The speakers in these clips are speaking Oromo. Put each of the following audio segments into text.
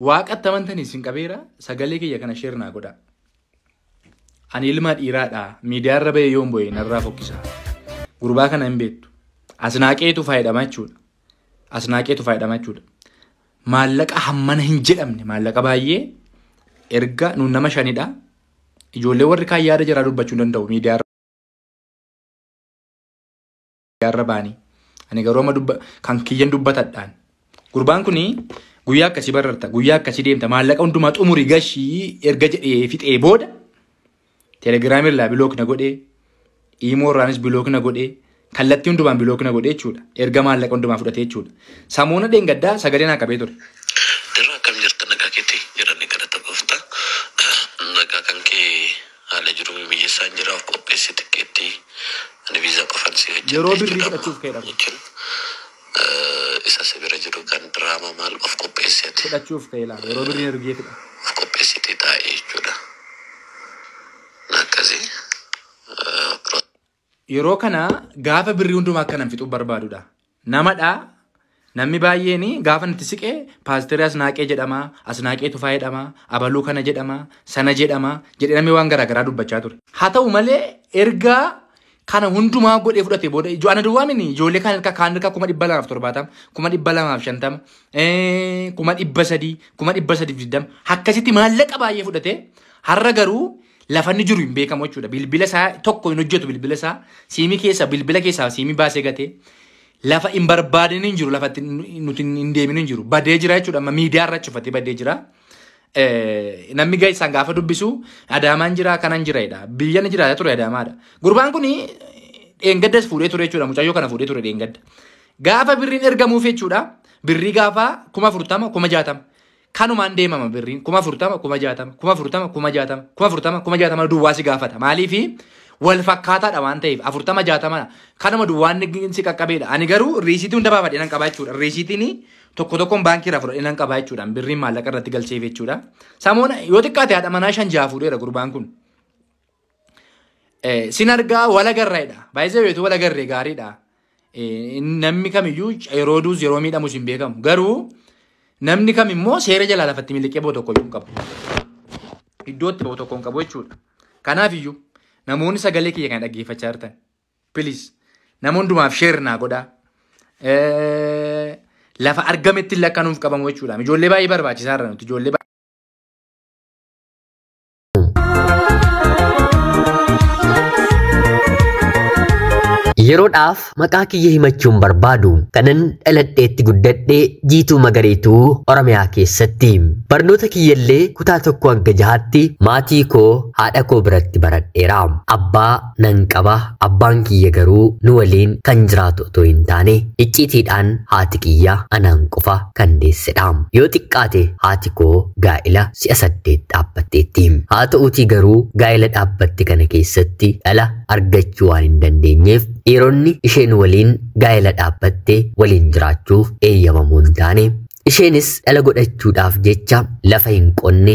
Waaqatti amantanii isin qabeera sagalee kiyya kana share naa godhaa. Ani ilma dhiiraadha. Miidiyaarra bahee yoon bu'e narraa fokkisa. Gurbaa kana hin beektu. Asnaaqeetu fayyadama jechuudha. Asnaaqeetu fayyadama jechuudha. Maallaqa hammana hin jedhamne maallaqa baay'ee erga nuun nama shanidha. Ijoollee warri kaan yaada jaraa dubbachuu hin danda'u miidiyaarra ba'anii. Ani garuu amma kan kiyyan dubbatadhaan. Gurbaan kuni guyyaa akkasii bararta, guyyaa akkasii deemta, maallaqa hundumaa xumurii gashii erga jedhee fixee booda telegiraamii irraa bilook na godhee, iimoo irraanis bilook na godhee, kallattii hundumaan bilook na godhee jechuudha. Erga maallaqa hundumaa fudhatee jechuudha. Samuuna dheengaddaa sagalee naa qabee ture. Dirra akkam jirta nagaa keetii jedhanii galata gooftaa. Nagaa kan kee haala jiru mijeessaan jira of qopheessi xiqqeetti ani viizaa qofaan si hojjedha Yeroo birrii jechuudha. fudhachuuf ka'edha. Jechuun isa si bira jiru kan diraamaa maal of qopheessite Fudhachuuf ka'e laala. Yeroo birriin ergee fidha. of qopheessite taa'ee jechuudha. Akkasii Yeroo kana gaafa birrii hundumaa akkanan fixuu barbaadudha. Namadhaa namni baay'een gaafa natti siqee paasterii Asnaaqee jedhama, Asnaaqee Tufaa jedhama, abaluu kana jedhama, sana jedhama jedhee namni waan garaagaraa dubbachaa ture. Haa ta'u malee erga kana hundumaa godhee fudhatee booda ana duwwaa mini ijoollee kaan harkaa kaan harkaa 270,000, 250,000, 300,000, 320,000 akkasitti maallaqa baay'ee fudhatee har'a garuu lafa inni jiru hin beekamu jechuudha. Bilbila isaa tokko hin hojjetu bilbila isaa siimii keessa bilbila keessaa siimii baasee gatee lafa hin barbaadin hin jiru lafa nuti hin deemin hin jiru badee jira jechuudha. Amma miidiyaa irra cufatee badee jira. Namni gaa isaan gaafa dubbisu Adaamaan jira kanan jira jedha. Biyya inni jiraata ture Adaamaadha. Gurbaan kun dheengaddas fuudhee ture jechuudha. Mucayyoo kana fuudhee ture dheengadda. Gaafa birriin ergamuuf jechuudha. Birrii gaafa 40,000 60,000. Kanumaan deemama birriin 40,000 60,000 40,000 60,000 40,000 60,000 duwwaa si gaafata. Maaliifi wal fakkaataadha waan ta'eef 40 60 kanuma duwwaan si qaqqabeedha. Ani garuu riisiitii hunda baafadhee nan qabaa jechuudha. Riisiitiin tokko tokkoon baankii irraa fudhadhee nan qabaa jechuudha. Birriin maallaqa irratti galcheef jechuudha. Samoona yoo xiqqaate haadha manaa 5 6 fuudheera gurbaan kun. Sin argaa wal agarreedha. Baay'ee beektu wal agarree gaariidha. Namni kamiyyuu yeroo duus yeroo miidhamus hin beekamu. Garuu namni kam immoo seera jalaa lafatti miliqee ba'u tokko iyyuu hin qabu. Iddoo itti ba'u tokko hin qabu jechuudha. Kanaaf iyyuu namoonni sagalee kiyya kana dhaggeeffachaa jirtan please nama hundumaaf share naa godhaa. Lafa argametti illee akka nuuf qabamu jechuudha. Ijoollee baay'ee barbaachisaa irra nuti ijoollee Yeroodhaaf maqaa kiyya himachuun barbaadu kanan dhaladheetti guddadhee Jiituu Magariituu Oromiyaa keessatti. Barnoota kiyyallee kutaa 1 hanga 6tti maatii koo haadha koo biratti baradheera. Abbaa nan qaba. Abbaan kiyya garuu nu waliin kan jiraatu otoo hin taane icciitiidhaan haati kiyya anaan qofa kan deessedha. Yoo xiqqaate haati koo gaa'ila si'a 8 dhaabbatteetti. Haa ta'uutii garuu gaa'ila dhaabbatte kana keessatti dhala argachuu waan hin dandeenyeef dhiironni isheen waliin gaa'ela dhaabbatte waliin jiraachuuf eeyyamamuu hin taane. Isheenis dhala godhachuudhaaf jecha lafa hin qonne,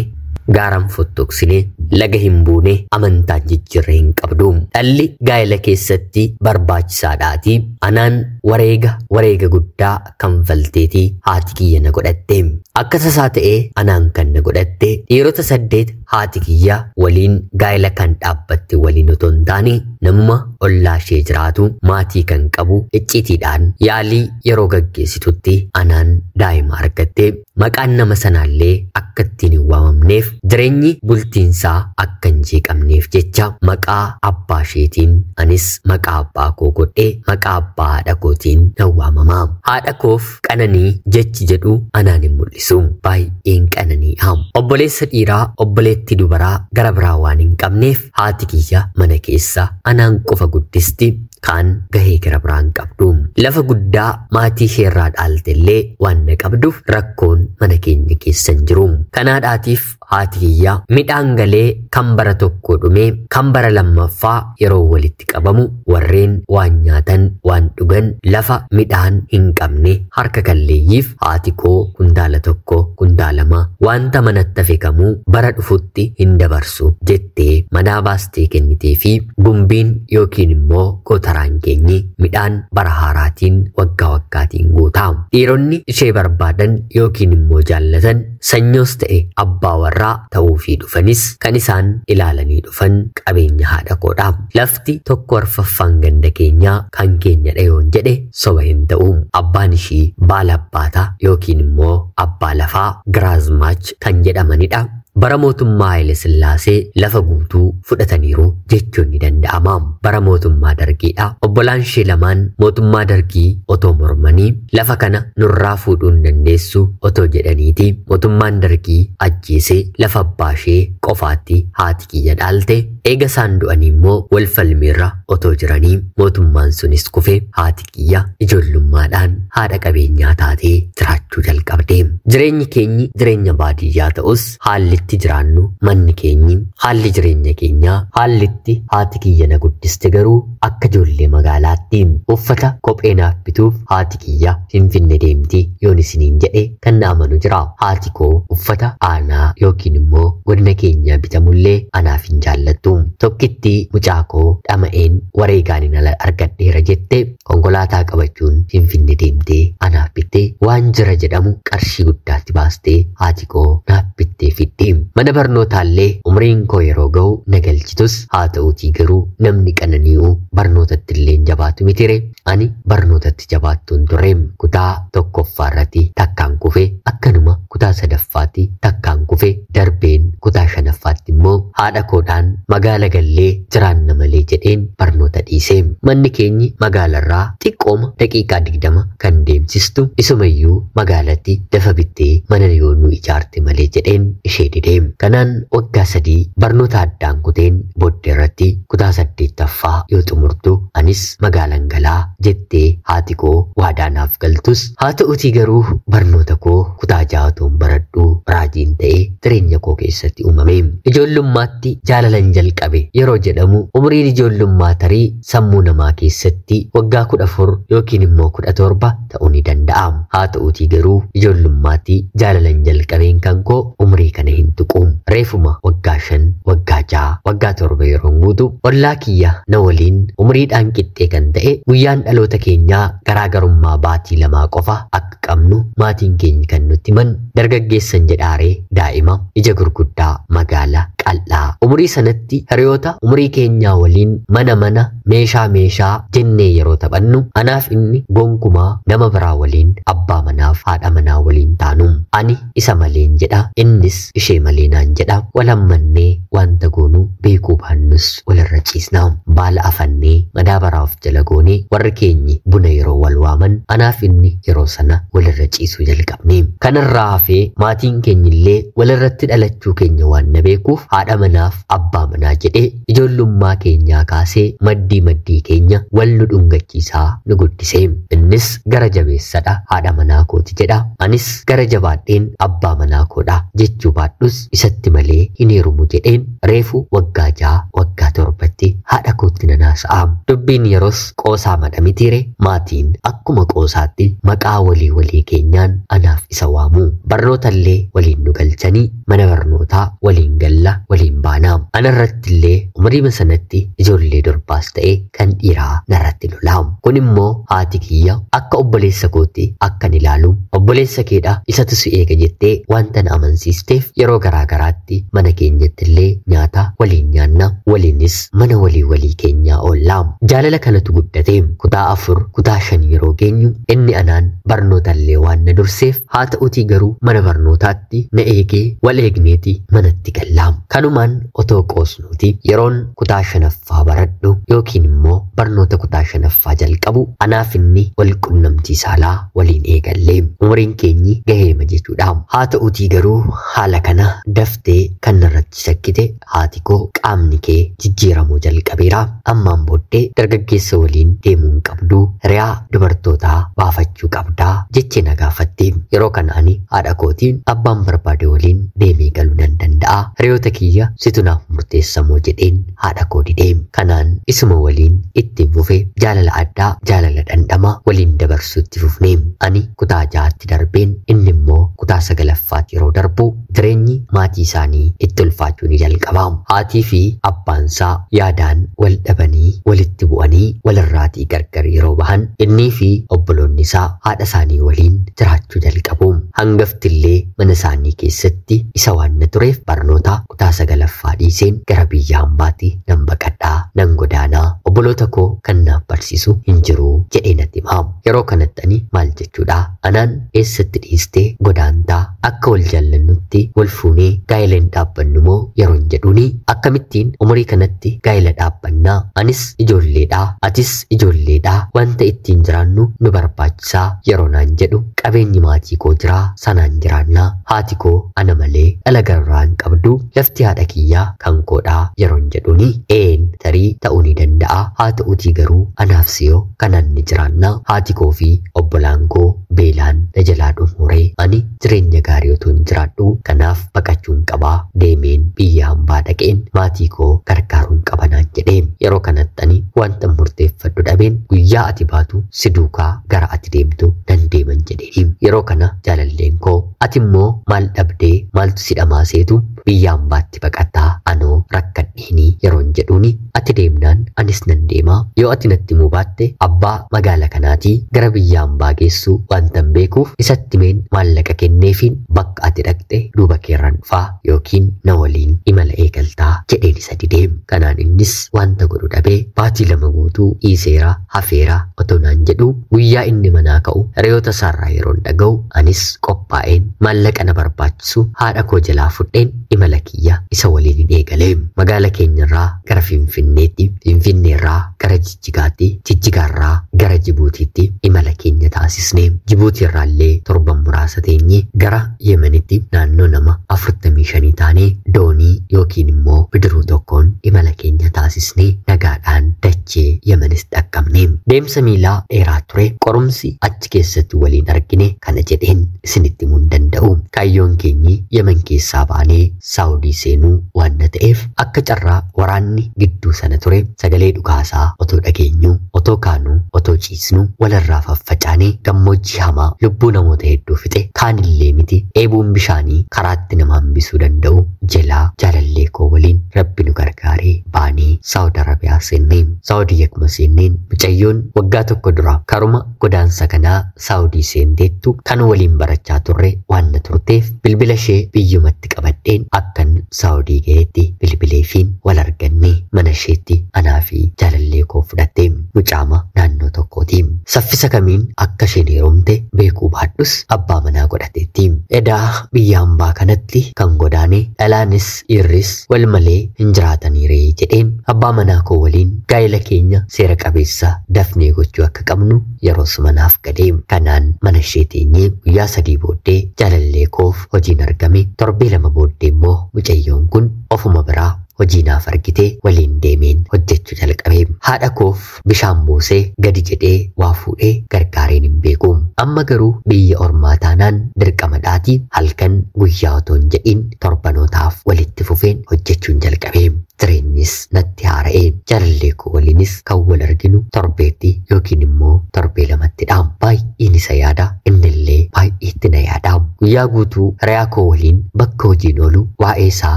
gaaraan fottoqsine, laga hin buune, amantaan jijjiirre hin qabdu. Dhalli gaa'ela keessatti barbaachisaadhaati. Anaan wareega guddaa kanfalteetii haati kiyya na godhatte. Akka tasaa ta'ee anaan kan na godhatte dhiirota 8 haati kiyya waliin gaa'ela kan dhaabbatte waliin otoo hin taane namuma ollaa ishee jiraatu maatii kan qabu icciitiidhaan yaalii yeroo gaggeessitutti anaan daa'ima argatte. Maqaan nama sanaallee akka ittiin hin waamamneef jireenyi bultiinsaa akka hin jeeqamneef jecha maqaa abbaa isheetiin anis maqaa abbaa koo godhee maqaa abbaa haadha kootiin nan waamama. Haadha koof qananii jechi jedhu anaan hin mul'isu. Baay'een qananiidha. Obboleessa dhiiraa obboleettii dubaraa gara biraa waan hin qabneef haati kiyya mana keessa anaan qofa guddisti. Kaan gahee gara biraa hin qabdu. Lafa guddaa maatii isheerraa dhaaltellee waan na qabduuf rakkoon mana keenya keessa hin jiru. Kanaadhaatiif haati kiyya midhaan galee kan bara tokko dhumee kan bara lammaffaa yeroo walitti qabamu warreen waan nyaatan waan dhugan lafa midhaan hin qabne harka kalleeyyiif haati koo kuntaala 1 kuntaala 2 wanta manatti hafe kamuu bara dhufutti hin dabarsu jettee manaa baastee kennitee fi gumbiin yookiin immoo kotaraan keenyi midhaan bara haaraatiin waggaa waggaatiin guutaa. Dhiironni ishee barbaadan yookiin immoo jaallatan sanyoos ta'e abbaa warraa ta'uufii dhufanis kan isaan ilaalanii dhufan qabeenya haadha koodha. Lafti tokko arfaffaan ganda keenyaa kan keenyadha yoon jedhe soba hin ta'u. Abbaan ishii baala abbaataa yookiin immoo abbaa lafaa Giraazmaach kan jedhamanidha. Bara mootummaa Haayile Sillaasee lafa guutuu fudhataniiru jechuun ni danda'ama. Bara mootummaa Dargiidha. Obbolaan ishee lamaan mootummaa Dargii otoo mormanii lafa kana nurraa fuudhuu hin dandeessu otoo jedhaniiti. Mootummaan Dargii ajjeesee lafa abbaa ishee qofaatti haati kiyya dhaalte. Eega isaan du'anii immoo wal falmiirra otoo jiranii mootummaan sunis kufe haati kiyya ijoollummaadhaan haadha qabeenyaa taatee jiraachuu jalqabde. Jireenyi keenyi jireenya baadiyyaa ta'us haalli itti jiraannu manni keenyi haalli jireenya keenyaa haallitti haati kiyya na guddiste garuu akka ijoollee magaalaatti uffata kophee naaf bituuf haati kiyya Finfinne deemti yoon isiniin jedhe kan na amanu jira. Haati koo uffata aanaa yookiin immoo godina keenyaa bitamullee anaaf hin jaallattu. Tokkitti mucaa koo dhama'een wareegaan ala argadheera jette konkolaataa qabachuun Finfinne deemtee anaaf bittee waan jira jedhamu qarshii guddaatti baastee haati koo naaf bittee fidde. Mana barnootaallee umriin koo yeroo ga'u na galchitus haa ta'uutii garuu namni qananii'u barnootatti illee jabaatu mitire. Ani barnootatti jabaattuun ture. Kutaa tokkoffaa irratti takkaan kufe, akkanuma kutaa sadaffaatti takkaan kufe, darbeen kutaa shanaffaatti immoo haadha koodhaan magaala gallee jiraanna malee jedheen barnoota dhiise. Manni keenyi magaalarraa xiqqooma daqiiqaa 20 kan deemsistu isumayyuu magaalatti lafa bittee mana yoo nu ijaarte malee jedheen ishee dide. Kanaan waggaa 3 barnoota addaan kuteen booddee irratti kutaa 8ffaa yoo xumurtu anis magaalan galaa jettee haati koo waadaa naaf galtus haa ta'utii garuu barnoota koo kutaa 6 baradhu raajiin ta'ee jireenya koo keessatti uumame. Ijoollummaatti jaalalan jalqabe yeroo jedhamu umriin ijoollummaa tarii sammuu namaa keessatti waggaa 14 yookiin immoo 17 ta'uu ni danda'a. Haa ta'utii garuu ijoollummaatti jaalalan jalqabeen kan koo umrii kana hin tuqu. Reefuma waggaa 5, waggaa 6, waggaa 7 yeroo guutu ollaa kiyya na waliin umriidhaan qixxee kan ta'e guyyaan dhaloota keenyaa garaagarummaa baatii 2 qofa akka qabnu maatiin keenya kan nutti himan dargaggeessan jedhaaree daa'ima ija gurguddaa magaala qal'aa. Umurii sanatti hiriyoota umurii keenyaa waliin mana mana meeshaa meeshaa jennee yeroo taphannu anaaf inni gonkumaa nama biraa waliin abbaa manaaf haadha manaa waliin taanu. Ani isa maleen jedha, innis ishee malee naan jedha. Wal hammannee wanta goonu beekuu baannus walirra ciisna. Baala afannee madaabaraa of jala goonee warri keenyi buna yeroo wal waaman anaaf inni yeroo sana walirra ciisuu jalqabne. Kanarraa hafee maatiin keenyillee walirratti dhalachuu keenya waan na beekuuf haadha manaaf abbaa manaa jedhee ijoollummaa keenyaa kaasee maddii maddii keenya wal nu dhungachiisaa nu guddise. Innis gara jabeessadha haadha manaa kooti jedha, anis gara jabaadheen abbaa manaa koodha jechuu baadhus isatti malee hin heerumu jedheen reefu waggaa 6 waggaa 7tti haadha kootti nanaasa'a. Dubbiin yeroos qoosaa madhamitiire maatiin akkuma qoosaatti maqaa walii walii keenyaan anaaf isa waamu. Barnootallee waliin nu galchanii mana barnootaa waliin galla waliin baana. Anarrattillee umriima sanatti ijoollee durbaas ta'e kan dhiiraa narratti lola. Kun immoo haati kiyya akka obboleessa kootti akkan ilaalu obboleessa keedha isatu si eega jettee wanta na amansiisteef yeroo garaagaraatti mana keenyattillee nyaata waliin nyaanna, waliinis mana walii walii keenyaa oolla. Jaalala kanatu guddate. Kutaa 4 kutaa 5 yeroo geenyu inni anaan barnootallee waan na durseef haa ta'utii garuu mana barnootaatti na eegee wal eegneeti manatti galla. Kanumaan otoo qoosnuuti yeroon kutaa 5ffaa baradhu yookiin immoo barnoota kutaa 5ffaa jalqabu anaaf inni wal qunnamtii saalaa waliin eegalle. Umriin keenyi gaheema jechuudha. Haa ta'utii garuu haala kana daftee kan narratti shakkite haati koo qaamni kee jijjiiramuu jalqabeera. Ammaan booddee dargaggeessa waliin deemuu hin qabdu, hiriyaa dubartootaa baafachuu qabdaa jettee na gaafatte. Yeroo kana ani haadha kootiin abbaan barbaade waliin deemee galuu nan danda'a, hiriyoota kiyya situ naaf murteessamoo jedheen haadha koo didee. Kanaan isuma waliin ittiin fufe jaalala addaa jaalala dhandhama waliin dabarsuutti fufne. Ani kutaa 6tti darbeen inni immoo kutaa 9ffaatti yeroo darbu jireenyi maatii isaanii itti ulfaachuu ni jalqaba. Haatii fi abbaansaa yaadaan wal dhabanii walitti bu'anii walirraatii gargar yeroo bahan innii fi obboloonni isaa haadha isaanii waliin jiraachuu jalqabu. Hangaftillee mana isaanii keessatti isa waan na tureef barnoota kutaa 9ffaa dhiiseen gara biyya hambaatti nan baqadhaa, nan godaanaa, obboloota koo kan naaf barsiisu hin jiru jedhee natti hima. Yeroo kanatti ani maal jechuudha? Anaan eessatti dhiistee godaantaa? Akka wal jaallannutti wal fuunee gaa'ela hin dhaabbannu moo yeroon jedhuuni akkamittiin umurii kanatti gaa'ela dhaabbannaa? Anis ijoolleedhaa, atis ijoolleedhaa, wanta ittiin jiraannu nu barbaachisaa yeroo naan jedhu qabeenyi maatii koo jiraa sanaan jiraannaa, haati koo ana malee dhala garraa hin qabdu, lafti haadha kiyyaa kan koodhaa yeroon jedhuuni een tarii ta'uu ni danda'a, haa ta'uutii garuu anaaf siyoo kanaan ni jiraannaa, haati koo fi obbolaan koo beelaan na jalaa dhumuuree ani jireenya gaarii otoo hin jiraadhu, kanaaf baqachuun qabaa, deemeen biyya hambaa dhaqeen maatii koo gargaaruun qaba naan jedhee. Yeroo kanatti ani wanta murteeffadhu dhabeen guyyaa ati baatu si duukaa gara ati deemtu nan deeman jedheen. Yeroo kana jaalalleen koo ati immoo maal dhabdee maaltu si dhamaaseetu biyya hambaatti baqataa, anoo rakkadheenii yeroon jedhuuni ati deemnaan anis nan deemaa, yoo ati natti himuu baatte abbaa magaala kanaatii gara biyya hambaa geessu wantan beekuuf isatti meen maallaqa kenneefiin bakka ati dhaqxe duuba keerran dhufaa yookiin na waliin imala eegaltaa jedheen isa didee. Kanaan innis wanta godhu dhabee baatii 2 guutuu dhiiseera hafeera otoo naan jedhu guyyaa inni manaa ka'u hiriyoota isaarraa yeroon dhaga'u anis qophaa'een maallaqa na barbaachisu haadha koo jalaa fudheen imala kiyya isa waliin hin eegalee. Magaala keenyarraa gara Finfinneetti, Finfinneerraa gara Jijjigaatti, Jijjigaarraa gara Jibuutiitti imala keenya taasisne. Jibuutiirraallee torban muraasa teenye gara Yemenitti naannoo nama 45 taanee doonii yookiin immoo bidiruu tokkoon imala keenya taasisne nagaadhaan dachee Yemenis dhaqqabne. Deemsa miilaa dheeraa ture, qorumsi achi keessatti waliin argine kana jedheen isinitti himuu hin danda'u. Kaayyoon keenyi Yemen keessaa baanee Saawudii seenuu waan na ta'eef akka carraa waraanni gidduu sana ture sagalee dhukaasaa otoo dhageenyu, otoo kaanuu, otoo ciisnu walirraa faffacaanee gammoojjii hamaa lubbuu namoota hedduu fixe kaanillee miti dheebuun bishaanii karaatti nama hambisuu danda'u jalaa jaalallee koo waliin rabbi nu gargaaree baanee Saawud Arabiyaa seennee. Saawudii akkuma seenneen mucayyoon waggaa tokko dura karuma godaansa kanaa Saawudii seenteettu kan waliin barachaa turre waan na turteef bilbila ishee biyyumatti qabadheen akkan Saawudii ga'eetti bilbileefiin wal arganne mana isheetti anaa fi jaalallee koo fudhatte mucaama naannoo tokkooti. Saffisa kamiin akka isheen heerumte beekuu baadhus abbaa manaa godhateetti. Edaa biyya hambaa kanatti kan godaane dhalaanis dhiirris wal malee hin jiraataniire jedheen abbaa manaa koo waliin gaa'ela keenya seera qabeessa dafnee gochuu akka qabnu yeroo manaaf gadee. Kanaan mana ishee teenyee guyyaa 3 booddee jaalallee koof hojiin argame. Torbee 2 booddee immoo mucayyoon kun ofuma biraa hojii naaf argitee waliin deemeen hojjechuu jalqabe. Haadha koof bishaan buusee gadi jedhee waa fuudhee gargaareen hin beeku. Amma garuu biyya ormaa taanaan dirqama dhaatii halkan guyyaa otoo hin jedhin torbanootaaf walitti fufeen hojjechuun jalqabe. Jireenyis natti haara'e. Jaalallee koo waliinis kan wal arginu torbeetti yookiin immoo torbee 2ttidha. Baay'een isa yaada, innillee baay'eetti na yaada. Guyyaa guutuu hiriyaa koo waliin bakka hojiin oolu waa'ee isaa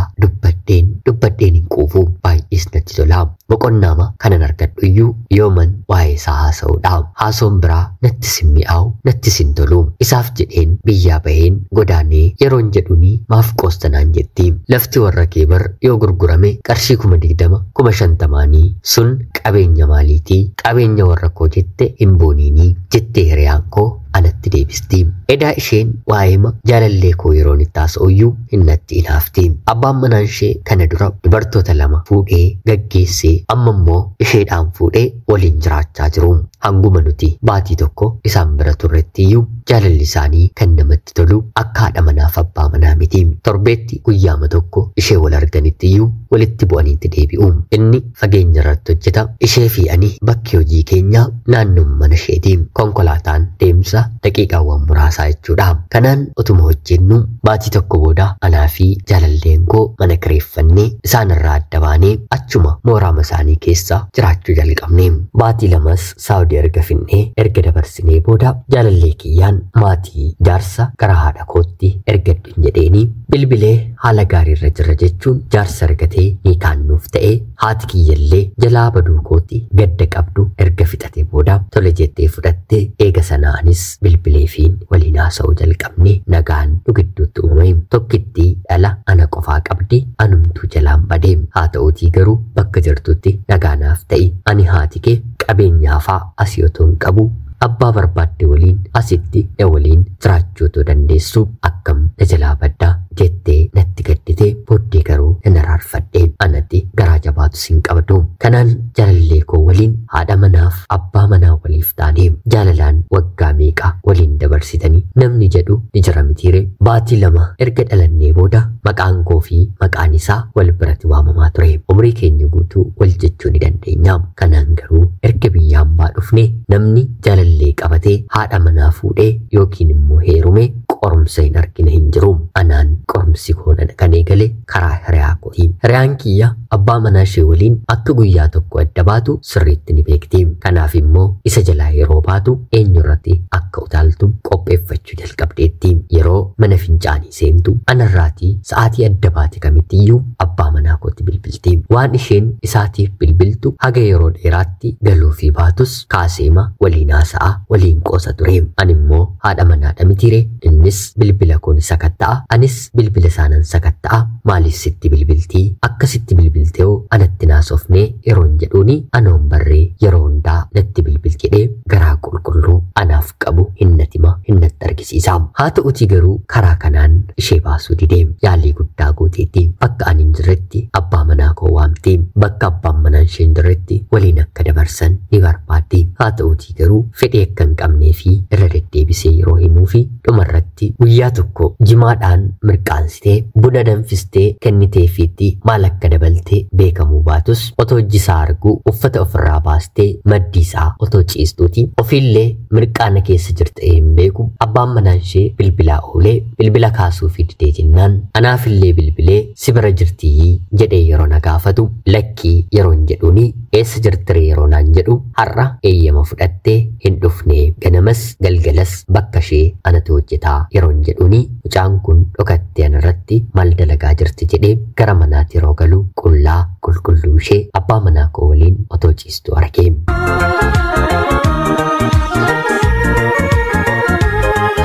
dubbadheen hin quufu. Baay'ees natti tola. Boqonnaama kanan argadhu iyyuu yooman waa'ee isaa haasa'uudha. Haasoon biraa natti sin mi'aawu, natti sin tolu. Isaaf jedheen biyyaa baheen godaanee yeroon jedhuni maaf qoostanaan jetti. Lafti warra kee bar yoo gurgurame qarshii 20,000 50,000 sun qabeenya maaliitii? Qabeenya warra koo jette hin booniinii jettee hiriyaan koo anatti deebisti. Edaa isheen waa'eema jaalallee koo yeroon itti haasa'u iyyuu hin natti inaafti. Abbaan manaan ishee kana dura dubartoota 2 fuudhee gaggeessee amma immoo isheedhaan fuudhee waliin jiraachaa jiru. Hanguma nuti baatii tokko isaan bira turretti iyyuu jaalalli isaanii kan namatti tolu akka haadha manaaf abbaa manaa miti. Torbeetti guyyaama tokko ishee wal arganitti iyyuu walitti bu'aniitti deebi'u. Inni fageenya irratti hojjeta. Ishee fi ani bakki hojii keenyaa naannoo mana isheeti. Konkolaataan deemsa daqiiqaawwan muraasaa jechuudha. Kanaan otuma hojjennu baatii tokko booda anaa fi jaalalleen koo mana kireeffannee isaan irraa adda baanee achuma mooraama isaanii keessa jiraachuu jalqabne. Baatii 2 Saawudii erga finnee erga dabarsinee booda jaalallee kiyyaan maatii jaarsa gara haadha kootti ergadhu jedheeni bilbilee haala gaariirra jirra jechuun jaarsa argatee ni kaannuuf ta'ee haati kiyyallee jalaa baduu kooti gadda qabdu erga fixate booda tole jettee fudhattee eega sanaanis bilbileefiin waliin haasa'uu jalqabne nagaan nu gidduutti uumame. Tokkittii dhala ana qofaa qabdi anumtuu jalaan badee haa ta'uutii garuu bakka jirtutti nagaanaaf ta'i ani haati kee qabeenyaafaa asii otoo hin qabu abbaa barbaadde waliin asitti na waliin jiraachuu otoo dandeessu akkam na jalaa baddaa jettee natti gaddite booddee garuu nan araarfadhe anatti garaa jabaatu sin qabdu. Kanaan jaalallee koo waliin haadha manaaf abbaa manaa waliif taane jaalalaan waggaa meeqa waliin dabarsitanii namni jedhu ni jira mitiire. Baatii 2 erga dhalannee booda maqaan koo fi maqaan isaa wal biratti waamamaa ture. Umrii keenya guutuu wal jechuu ni dandeenya. Kanaan garuu erga biyya hambaa dhufne namni jaalallee qabatee haadha manaa fuudhee yookiin immoo heerume qorumsa hin argine hin jiru. Anaan qorumsi koo kan eegale karaa hiriyaa kooti. Hiriyaan kiyya abbaa manaa ishee waliin akka guyyaa tokko adda baatu sirriitti ni beekti. Kanaaf immoo isa jalaa yeroo baatu eenyurratti akka utaaltu qopheeffachuu jalqabdeetti. Yeroo mana fincaanii seentu anarraatii sa'aatii adda baate kamittiyyuu abbaa manaa kootti bilbilti. Waan isheen isaatiif bilbiltu haga yeroo dheeraatti galuu fi baatus kaaseema waliin haasa'a waliin qoosa ture. Ani immoo haadha manaadha mitiire. Innis bilbila koon sakatta'a anis bilbila isaanan sakatta'a. Maaliif sitti bilbiltii? Akkasitti bilbiltee anatti naasofnee yeroon jedhuuni anoon barree yeroo hundaa natti bilbilti jedhee garaa qulqulluu anaaf qabu hinnatima hinnatti argisiisa. Haa ta'utii garuu karaa kanaan ishee baasuu didee yaalii guddaa gooteetti. Bakka ani hin jirretti abbaa manaa koo waamti. Bakka abbaan manaa ishee hin jirretti waliin akka dabarsan ni barbaaddi. Haa ta'utii garuu fedhii akka hin qabnee fi irra deddeebisee yeroo himuu fi dhumarratti guyyaa tokko jimaadhaan mirqaansitee buna danfistee kenniteefiitti maal akka dabaltee beekamuu baatus otoo hojii arguu uffata ofirraa baastee maddii isaa otoo ciistuuti ofiillee mirqaana keessa jirta hin beeku. Abbaan manaan ishee bilbilaa oolee bilbila kaasuu fi didee jennaan anaafillee bilbilee si bira jirtii jedhee yeroo na gaafatu lakkii yeroon jedhuuni eessa jirtire yeroo naan jedhu har'a eeyyama fudhattee hin dhufne ganamas galgalas bakka ishee anatu hojjetaa yeroon jedhuuni mucaan kun dhokattee anarratti maal dalagaa jirti jedhee gara manaatti yeroo galu qullaa qulqulluu ishee abbaa manaa koo waliin otoo ciistu arge.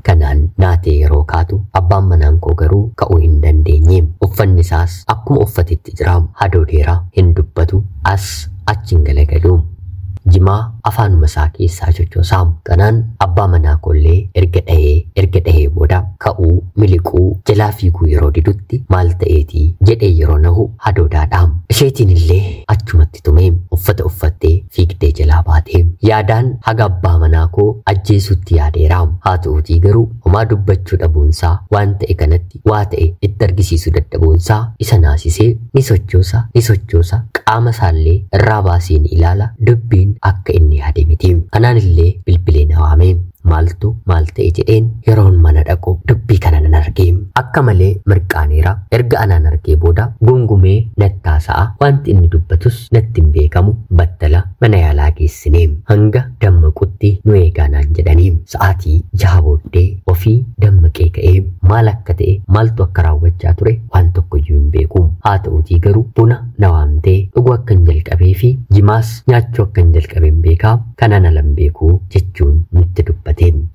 Kanaan naatee yeroo kaatu abbaan manaan koo garuu ka'uu hin dandeenye. Uffanni isaas akkuma uffatetti jira. Hadoodeera hin dubbatu as achiin galagalu. Jimaa afaanuma isaa keessaa sochoosaa. Kanaan abbaa manaa koollee erga dhahee booda ka'uu miliquu jalaa fiiguu yeroo didutti maal ta'eetii jedhee yeroo nahu hadoodaadha. Isheetiin illee achumatti tumee uffata uffattee fiigdee jalaa baate. Yaadaan haga abbaa manaa koo ajjeesutti yaadeera. Haa ta'uutii garuu homaa dubbachuu dhabuunsaa waan ta'e kanatti waa ta'e itti argisiisuu dadhabuunsaa isa naasisee ni sochoosa qaama isaallee irraa baasee ni ilaala. Dubbiin akka inni yaade miti. Anaan illee bilbilee na waame. Maaltu maal ta'e jedheen yeroon mana dhaqu dubbii kana nan arge. Akka malee mirqaaneera. Erga anaan argee booda gungumee natti haasa'a. Wanti inni dubbatus natti hin beekamu. Battala mana yaalaa geessine. Hanga dammaqutti nu eegaa naan jedhanii. Sa'aatii 6 booddee ofii dammaqee ka'ee maal akka ta'e maaltu akka raawwachaa ture waan tokkoyyuu hin beeku. Haa ta'uutii garuu buna na waamtee dhuguu akka hin jalqabee fi jimaas nyaachuu akka hin jalqabe hin beekaa. Kanaan ala hin beeku jechuun nutti dubbate.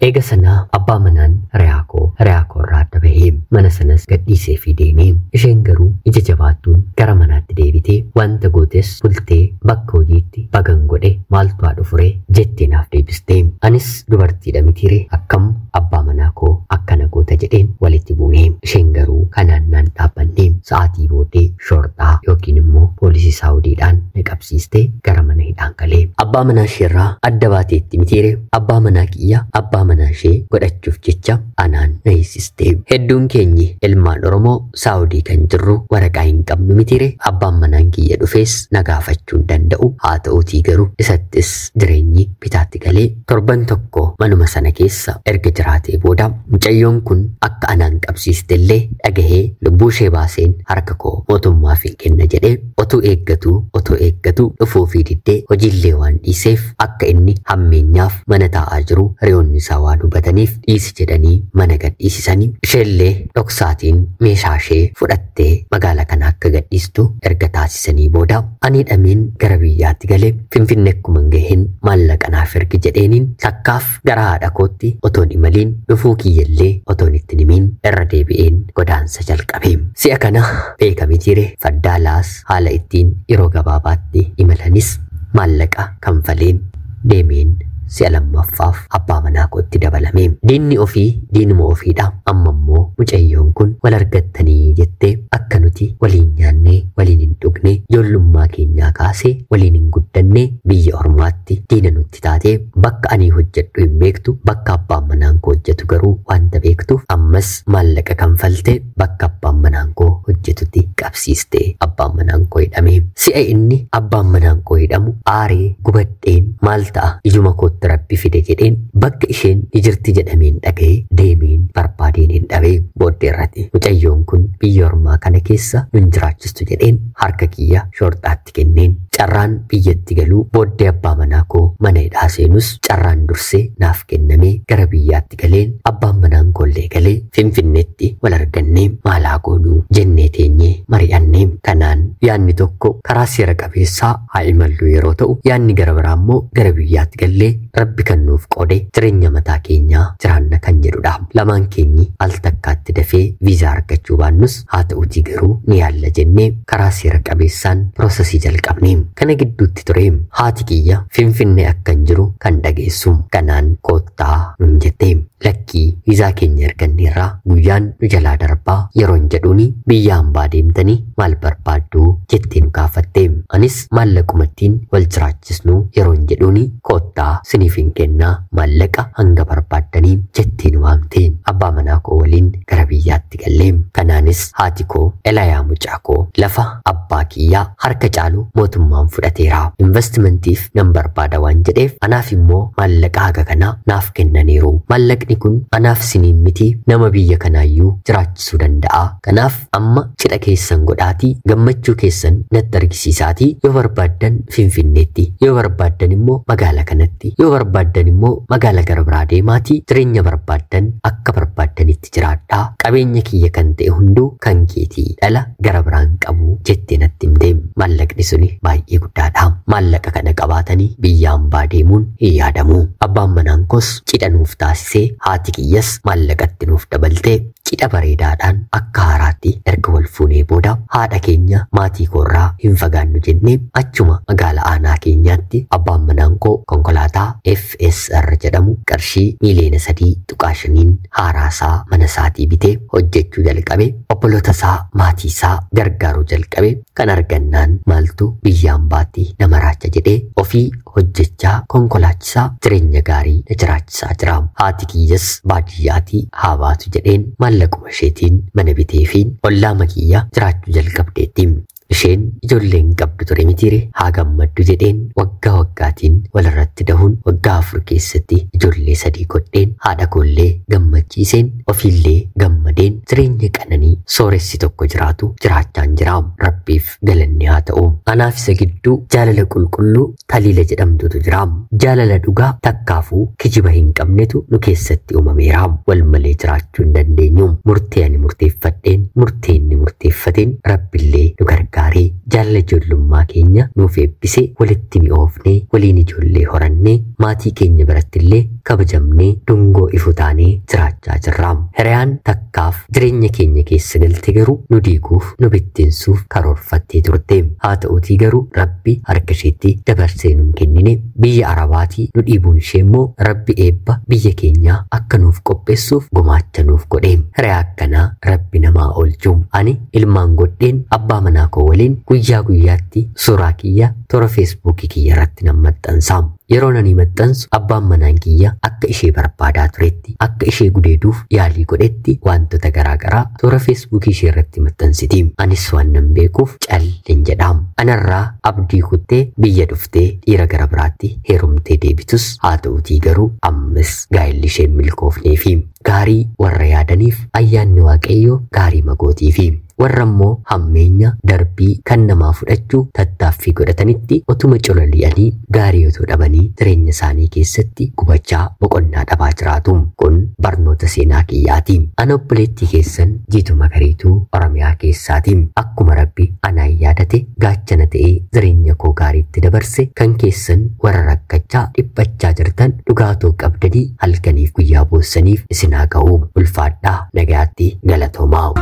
Eega sanaa abbaa manaan hiriyaa koo irraa adda bahee mana sanas gadhiisee fi deemee isheen garuu ija jabaattuun gara manaatti deebitee wanta gootes bultee bakka hojiitti bagan godhe maaltu haa dhufure jettee naaf deebiste. Anis dubartiidha mitiire akkam abbaa manaa koo akkana goota jedheen walitti buune. Isheen garuu kanaan naan dhaabbanne. Sa'aatii booddee shorxaa yookiin immoo poolisii Saawudiidhaan na qabsiistee gara mana hidhaan galee. Abbaa manaa isheerraa adda baateetti mitiire abbaa manaa kiyya abbaa manaa ishee godhachuuf jecha anaan na hiisiste. Hedduun keenyi ilmaan Oromoo Saawudii kan jirru waraqaa hin qabnu mitiire. Abbaan manaan kiyya dhufees na gaafachuu hin danda'u. Haa ta'uutii garuu isattis jireenyi bitaatti galee torban tokko manuma sana keessa erga jiraatee booda mucayyoon kun akka anaan qabsiiste illee dhagahee lubbuu Lubbuu ishee baaseen harka koo mootummaaf hin kenna jedhee otuu eeggatu dhufuu fi diddee hojiillee waan dhiiseef akka inni hammeenyaaf mana taa'aa jiru hiriyoonni isaa waan hubataniif dhiisi jedhanii mana gadhiisisanii isheellee dhoksaatiin meeshaa ishee fudhattee magaala kana akka gadhiistu erga taasisanii booda ani hidhameen gara biyyaatti galee Finfinnee akkuma hin gahin maallaqa naaf ergi jedheeniin takkaaf gara haadha kootti otoon imaliin dhufuu kiyyallee otoon itti himiin irra deebi'een godaansa jalqabe. Si'a kana beekamitiire faddaalaas haala ittiin yeroo gabaabaatti imalanis maallaqa kanfaleen deemeen si'a lammaffaaf abbaa manaa kootti dabalame. Diinni ofii diinuma ofiidha. Amma immoo mucayyoon kun wal argattanii jettee akka nuti waliin nyaannee waliin hin dhugne ijoollummaa keenyaa kaasee waliin hin guddanne biyya ormaatti diina nutti taatee bakka ani hojjedhu hin beektu, bakka abbaan manaan koo hojjetu garuu wanta beektuuf ammas maallaqa kanfaltee bakka abbaan manaan koo hojjetutti qabsiiste abbaan manaan koo hidhame. Si'a inni abbaan manaan koo hidhamu aaree gubadheen maal ta'a ijuma kootti Rabbi fide jedheen bakka isheen ni jirti jedhameen dhaga'ee deemeen barbaadeen hin dhabee booddee irratti mucayyoon kun biyya ormaa kana keessa nun jiraachistu jedheen harka kiyya shoorxaatti kenneen carraan biyyatti galuu booddee abbaa manaa koo mana hidhaa seenus carraan dursee naaf kennamee gara biyyaatti galeen abbaan manaan koollee galee Finfinneetti wal argannee maalaa goonuu jennee teenyee mari'annee kanaan yaanni tokko karaa seera qabeessaa haa imallu yeroo ta'u yaanni gara biraa immoo gara biyyaatti gallee Rabbi kan nuuf qoode jireenya mataa keenyaa jiraanna kan jedhudha. Lamaan keenyi al takkaatti dafee viizaa argachuu baannus haa ta'utii garuu ni yaalla jennee karaa seera qabeessaan piroosesii jalqabne. Kana gidduutti ture haati kiyya Finfinnee akkan jiru kan dhageessu. Kanaan koottaa nun jette. Lakkii viizaa keenya arganneerraa guyyaan nu jalaa darbaa yeroon jedhuuni biyya hambaa deemtanii maal barbaadduu jettee nu gaafatte. Anis maallaqumattiin wal jiraachisnu yeroon jedhuuni koottaa siniif hin kennaa maallaqa hanga barbaaddanii jettee nu waamte. Abbaa manaa koo waliin gara biyyaatti galle. Kanaanis haati koo Elaayaa mucaa koo lafa abbaa kiyyaa harka caalu mootummaan fudhateera. Investimentiif nan barbaada waan jedheef anaaf immoo maallaqa haga kanaa naaf kennaniiru. Maallaqni kun anaaf siniin miti nama biyya kanaayyuu jiraachisuu danda'a. Kanaaf amma cidha keessan godhaatii gammachuu keessan natti argisiisaatii yoo barbaaddan Finfinneetti, yoo barbaaddan immoo magaala kanatti, yoo barbaaddan immoo magaala gara biraa deemaatii jireenya barbaaddan akka barbaaddanitti jiraadhaa. Qabeenya kiyya kan ta'e hunduu kan keetii dhala gara biraan qabu jettee natti himte. Maallaqni suni baay'ee guddaadha. Maallaqa kana qabaatanii biyya hambaa deemuun hin yaadamu. Abbaan manaan koos cidha nuuf taasisee haati kiyyas maallaqatti nuuf dabaltee cidha bareedaadhaan akka haaraatti erga wal fuunee booda haadha keenya maatii koorraa hin fagaannu jennee achuma magaala aanaa keenyaatti abbaan manaan koo konkolaataa FSR jedhamu qarshii miiliyoona 3.5 haaraasaa mana isaatii bitee hojjechuu jalqabe. Obboloota isaa maatii isaa gargaaruu jalqabe. Kan argannaan maaltu biyya hambaatti nama raacha jedhee ofii hojjechaa konkolaachisaa jireenya gaarii na jiraachisaa jira. Haati kiyyas baadiyyaatii haa baatu jedheen maallaquma isheetiin mana biteefiin ollaa makiyya jiraachuu jalqabdeetti. Isheen ijoolleen qabdu ture mitiire haa gammaddu jedheen waggaa waggaatiin walirratti dahuun waggaa 4 keessatti ijoollee 3 godheen haadha koollee gammachiiseen ofiillee gammadeen jireenya qananii sooressi tokko jiraatu jiraachaan jira. Rabbiif galanni haa ta'u. Anaaf isa gidduu jaalala qulqulluu Taliila jedhamtutu jira. Jaalala dhugaa takkaafuu kijiba hin qabnetu nu keessatti uumameera. Wal malee jiraachuu hin dandeenyu. Murtee ani murteeffadheen murtee inni murteeffateen Rabbillee nu gargaara. Jaalala ijoollummaa keenya nuuf eebbisee walitti mi'oofnee waliin ijoollee horannee maatii keenya birattillee kabajamnee dungoo ifu taanee jiraachaa jirra. Hiriyaan takkaaf jireenya keenya keessa galte garuu nu diiguuf nu bittinsuuf karoorfattee turte. Haa ta'uutii garuu Rabbi harka isheetti dabarsee nun kennine. Biyya Arabaatii nu dhiibuun ishee immoo Rabbi eebba biyya keenyaa akka nuuf qopheessuuf gumaacha nuuf godhe. Hiriyaa akkanaa Rabbi namaa oolchu. Ani ilmaan godheen abbaa manaa koo waliin guyyaa guyyaatti suuraa kiyya toora feesbuukii kiyya irratti nan maxxansa. Yeroo nani maxxansu abbaan manaan kiyya akka ishee barbaadaa turetti, akka ishee gudeeduuf yaalii godhetti wantoota garaagaraa toora feesbuukii ishee irratti maxxansiti. Anis waan nan beekuuf callin jedha. Anarraa abdii kuttee biyya dhuftee dhiira gara biraatti heerumtee deebitus haa ta'utii garuu ammas gaa'elli ishee milkoofneefi gaarii warra yaadaniif ayyaanni Waaqayyoo gaarii magootiifi. Warra immoo hammeenya darbii kan namaa fudhachuu tattaaffii godhatanitti otuma cololi'anii gaarii otoo dhabanii jireenya isaanii keessatti gubachaa boqonnaa dhabaa jiraatu. Kun barnoota seenaa kiyyaati. Ana obboleettii keessan Jiituu Magariituu Oromiyaa keessaati. Akkuma Rabbi anaan yaadate gaachana ta'ee jireenya koo gaariitti dabarse kan keessan warra rakkachaa dhiphachaa jirtan dhugaatoo qabdanii halkaniif guyyaa boossaniif isin haa ga'u. Ulfaadhaa, nagaatti, galatoomaa.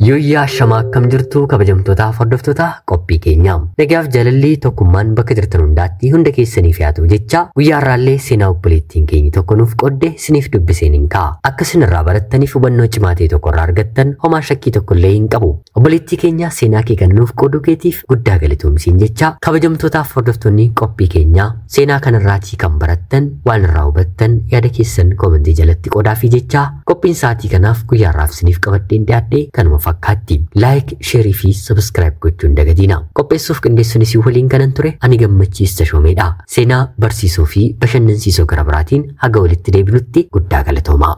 Yooyyaa shamaa, akkam jirtu kabajamtootaaf hordoftoota qophii keenya? Nagaaf jaalalli tokkummaan bakka jirtan hundaatti hunda keessaniif haa ta'u jecha, guyyaa har'aallee seenaa obboleettiin keenya tokko nuuf qodde isiniif dubbiseen hin ka'a. Akka isin irraa barattaniif hubannoo cimaa ta'e tokko irraa argattan homaa shakkii tokko illee hin qabu. Obboleettii keenya, seenaa kee kana nuuf qooduu keetiif guddaa galatoomsiin jecha, kabajamtootaaf hordoftoonni qophii keenya, seenaa kanarraatii kan barattan, waan irraa hubattan yaada keessan koomentii jalatti qoodaafi jecha, qophiin sa'aatii kanaaf guyyaa har'aaf isiniif qabadheen dhiyaadhe kanuma fakkaatti. Like, share fi subscribe gochuun dagatiina. Qopheessuuf qindeessuun isin waliin kanan ture ani Gammachiis Tashoomeedha. Seenaa barsiisoo fi bashannansiisoo gara biraatiin haga walitti deebinutti guddaa galatoomaa.